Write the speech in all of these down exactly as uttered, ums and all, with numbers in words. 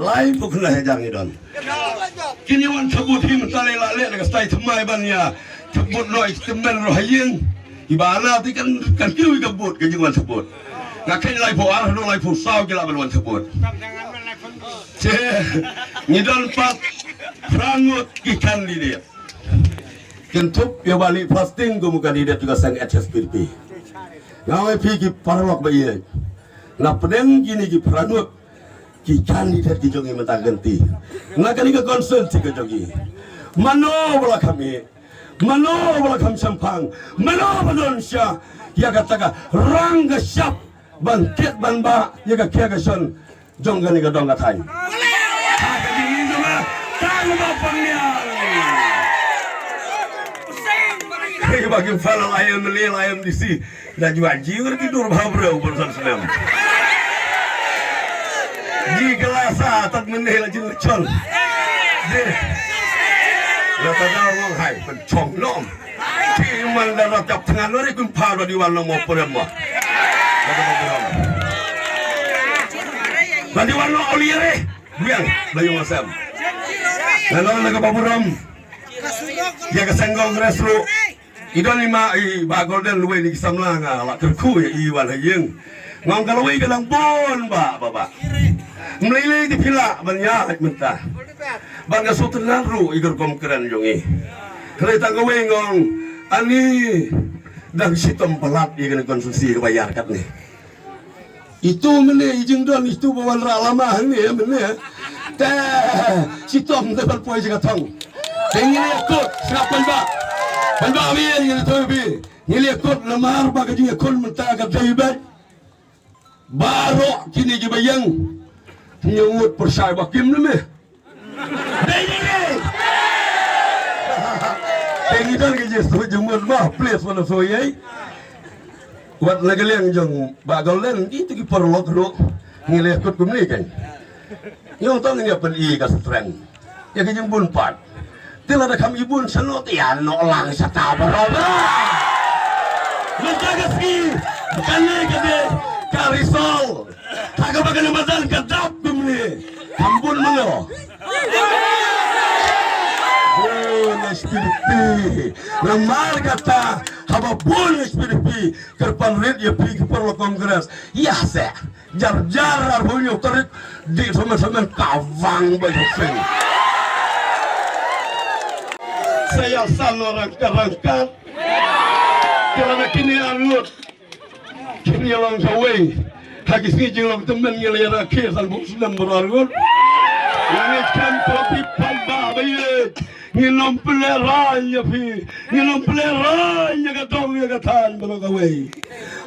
Laiphew khyndai hajar ngi don. Kin ïa wan thep vote hi mynta lei la leh na ka style thymmai ban ïa thep vote noh ïa ki tymmen ruh ha ïing. Kiba na te kan, kan kiew ïa ka vote ka jingwan thep vote. Nga kheiñ laiphew ar haduh laiphew saw ki lah ban wan thep vote. Te ngi don pat phra ngut ki candidate. Kin thup ïa u Bah Lieh Plasting kum u candidate jong ka seng H S P D P. Nga ong ïa phi ki paralok ba ïeit, na pdeng kine ki phra ngut ki candidate ki jong ngi mynta ka kynti na kane ka constituency ka jong ngi, mano ba la kham ïeh, mano ba la kham shemphang, mano ba don sha ïa kata ka rang ka shap ban kit ban bah ïa ka khia ka shon jong kane ka dong ka thaiñ. Ha ka jingim jong nga tang ba pang ïa. Hei ba kim fa la I M L A la I M D C. Da jua jiwer ki dur bha breu ban san snem. Ji kelasa tat mynne la jin chol. De. La ta da ngong hai pen chong nom. Ki man da rap jap tngan lori kun pha da diwan no mo purem mo. Da diwan no oli re. Biang da yung asem. Lalu na ka baburam. Ya ka seng Congress ru. I don i ma i Bah Golden lawei ni ki samla nga la kyrkhu ïa i wan ha ïing. Ngam ka lawei ka nang bun ba ba ba. Mlei lei di phi lah ban ïa mynta. Ban ka sut nan ruh i kyrkom kren jong i. Hynrei tang kawei ngong ani dang shitom palat ïa kane constituency kaba ïar katne. Itu mynne i jingdon itu ba wanrah lama hangne mynne. Te shitom te ban poi jingthong. Te ngi leh kut sngap pynbah. Pynbah bi ngi leh tu bi. Ngi leh kut namar ba ka jingïakhun mynta ka dei bad. Baroh kine kiba ïeng. Ngi ngut pyrshai ba kim ne me. Dei ne. Te ngi don ka jingstad jingmut ba please wan soi ei. Wat na ka liang jong Bah Golden itu ki paralok ruh. Ngi leh kut kumne kan. Ngi ong tang ngi pyn-i ka strength. Ïa ka jingbun pat. Te lada kham ibun shano te ïa noh lang shata baroh. Mynta ka sngi kane ka dei ka result. Ha kaba kane madan ka dap kumne. Kham bun mynno. Bun H P D P. Namar kata haba bun H P D P kyrpang rit ïa phi ki paralok Congress. Ïa se. Jar jar arphew hynñiew tarik dih somen somen kawang ba ïa seng. Sa ïa san orang ka rangkat. Kila na kine arngut. Kine long kawei. Ha ki sngi jinglong tymmen ngi la ïa rakhe san buk snem baroh arngut. Ngi kam to pi pan ba ba ïeit. Ngin ym pynlehrain ïa phi. Ngin ym pynlehrain ïa ka dong ïa ka thaiñ baroh kawei.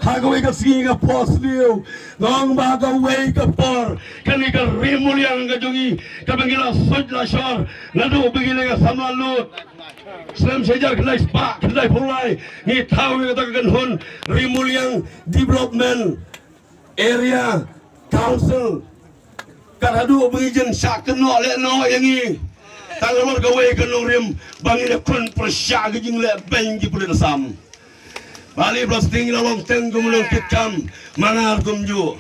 Ha kawei ka sngi ka por sniew. Nga ong ba ha kawei ka por. Kane ka ri Muliang ka jong ngi. Kaba ngi la suid la shor. Naduh ba ngi la ka samla lut. Snem shi hajar khyndai spah khyndai phew lai. Ngi thaw ïa kata ka kynhun Ri Muliang Development Area Council. Kat haduh ba ngi jin shah kynnoh leh noh ïa ngi. Tang halor kawei ka nongrim ba ngi da khun pyrshah ka jingleh beiñ ki pulit Assam. Ba li plastik ngi la long teng kum long kit kam manar kumjuh.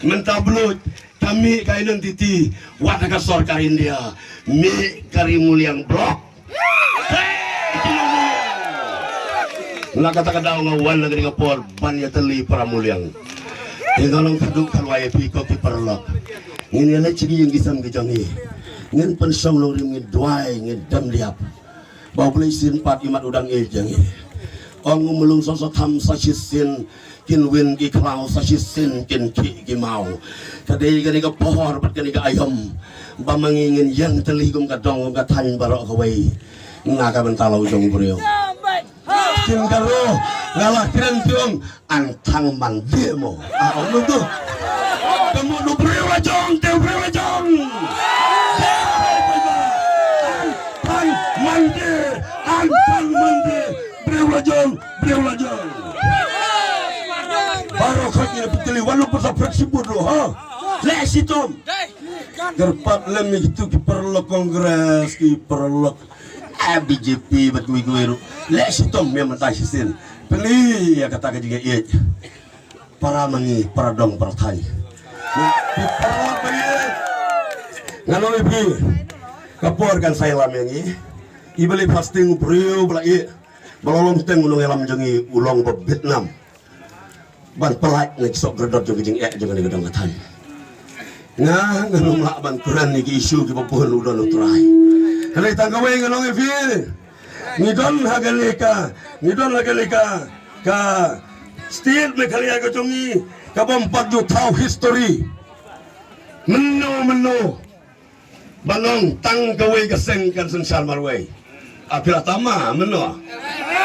Mynta bluit ka mih ka identity wat ka sorkar India mih ka Ri Muliang block. Na kata ka daw nga wan na ka ding ka por ban ïa tylli para Muliang. Te nga long khadduh khalwai ïa phi ko ki paralok. Ngin ïa leit sha ki ïing ki sem ki jong ngi. Ngin pynshong nongrim ngin duwai ngin dem diap. Ba U Blei shisien pat ïa mat u dang ïeit jong ngi. Ong u mlung sa sa tham sa shisien. Kin win ki khlaw sa shisien kin khih ki maw. Ka dei kane ka pohor bad kane ka aïom. Ba ma ngi ngin ïeng tylli kum ka dong kum ka thaiñ baroh kawei. Na ka bynta la u jong u briew. Kin ka ruh nga la kren tiong an thang man die mo. A ong nu tu. Ka mut u briew la jong te u briew la jong. An thang man die an thang man die. Briew la jong, briew la jong. Baroh khot ngi na pyntylli wan u pyrsa pyrshah sibut ruh ha. Leh shitom. Kyrpad lem ïa kitu ki paralok Congress ki paralok. Ah, B J P bad kiwei kiwei ruh. Leh shitom ïa mynta shisien. Pynlong ïa kata ka jingïeit. Para ma ngi, para dong, para thaiñ. Ki paralok ba ïeit. Nga ong ïa phi, ka por kan sa ïalam ïa ngi. I Billy Fasting u briew ba la ïeh, ba la long teng u nongïalam jong ngi u long ba bit nam. Ban pyllait na ki sohkordor jong ka jingeh jong kane ka dong ka thaiñ. Nga, nga ngam lah ban kren ïa ki issue kiba bun u don u trai. Hynrei tang kawei ngan ong ïa phi. Ngi don ha kane ka, ngi don ha kane ka, ka state Meghalaya ka jong ngi, kabym pat ju thaw history. Mynno mynno ban ong tang kawei ka seng kan synshar marwei. Ah, phi la tama mynno?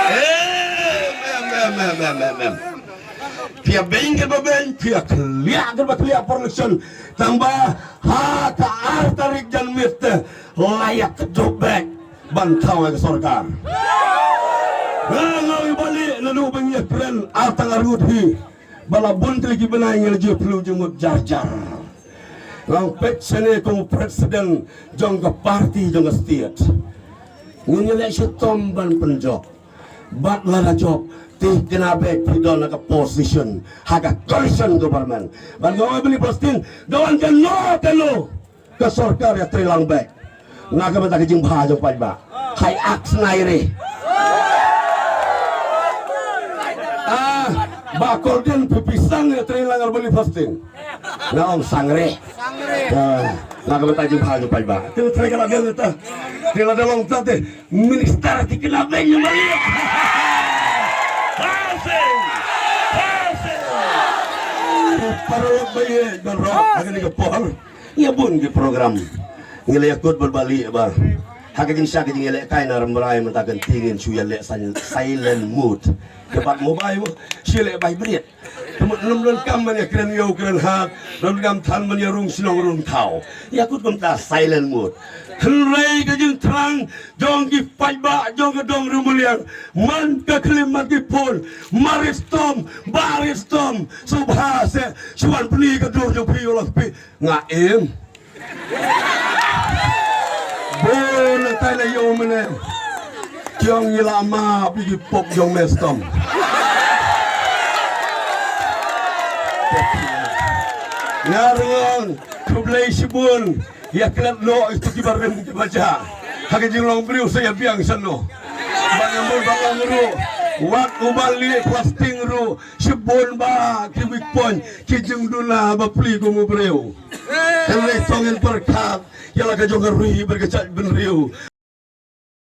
Em, em, em. Phi ïa beiñ kaba beiñ, phi ïa khlieh kaba khlieh por election. Tangba ha ka ar tarik janmiet te la ïa kdup beit ban thaw ïa ka sorkar. Nga ong ïa phi, naduh ba ngi ïa kren ar tang ar ngut hi, ba la bun tylli ki bnai ngi la ju phylla jingmut jar jar. Nga ong peit shane kum u president jong ka party jong ka state. Ngin ïaleh shitom ban pynjop. Bad lada jop, te kane beit phi don ha ka position ha ka coalition government. Bad nga ong ïa phi Palestine, da wan kano kano ka sorkar ïatreilang beit na ka bynta ka jingbha jong paidbah. Hai ak snai re. Ah, ba kordin phi phi sang ïatreilang ar Billy Fasting. Nga ong sang re. Ah, na ka bynta jingbha jong paidbah. Te trei ka la biang ta. Te la da long ta te. Minister te kena beiñ ïa mali. Passing! Passing! Paralok ba ïeit ban rok ha kane ka por. Ïa bun ki program. Ngi la ïakut bad Bali ba ha ka jingshah ka jingïalehkai na Rambrai mynta kan te ngin shu ïaleh silent mode. Ka bat mobile shu ïaleh bai brit. Ka mut ym don kam ban ïakren ïew kren hat, ym don kam than ban ïarung shnong rung thaw. Ïakut kumta silent mode. Hynrei ka jingthrang jong ki paidbah jong ka dong Riewmyliang, man ka klim man ki phone, mar ri stom, bar ri stom, sngewbha seh shu wan pyni ka dur jong phi ïa la phi. Nga im. Bun na tai la ïoh mynne. Ki ong ngi la map ïa ki pop jong Mestom. Nga ruh nga ong khublei shibun ïa klet noh ïa kito kiba rim kiba jah. Ha ka jinglong briew sa ïa biang shano. Ba nga mut ba nga ruh wat u Bali Fasting ruh shibun ba ki weak point ki jingduna ba pli kum u briew. Hynrei to ngin pyrkhat ïa la ka jong ka ri bad ka jaitbynriew.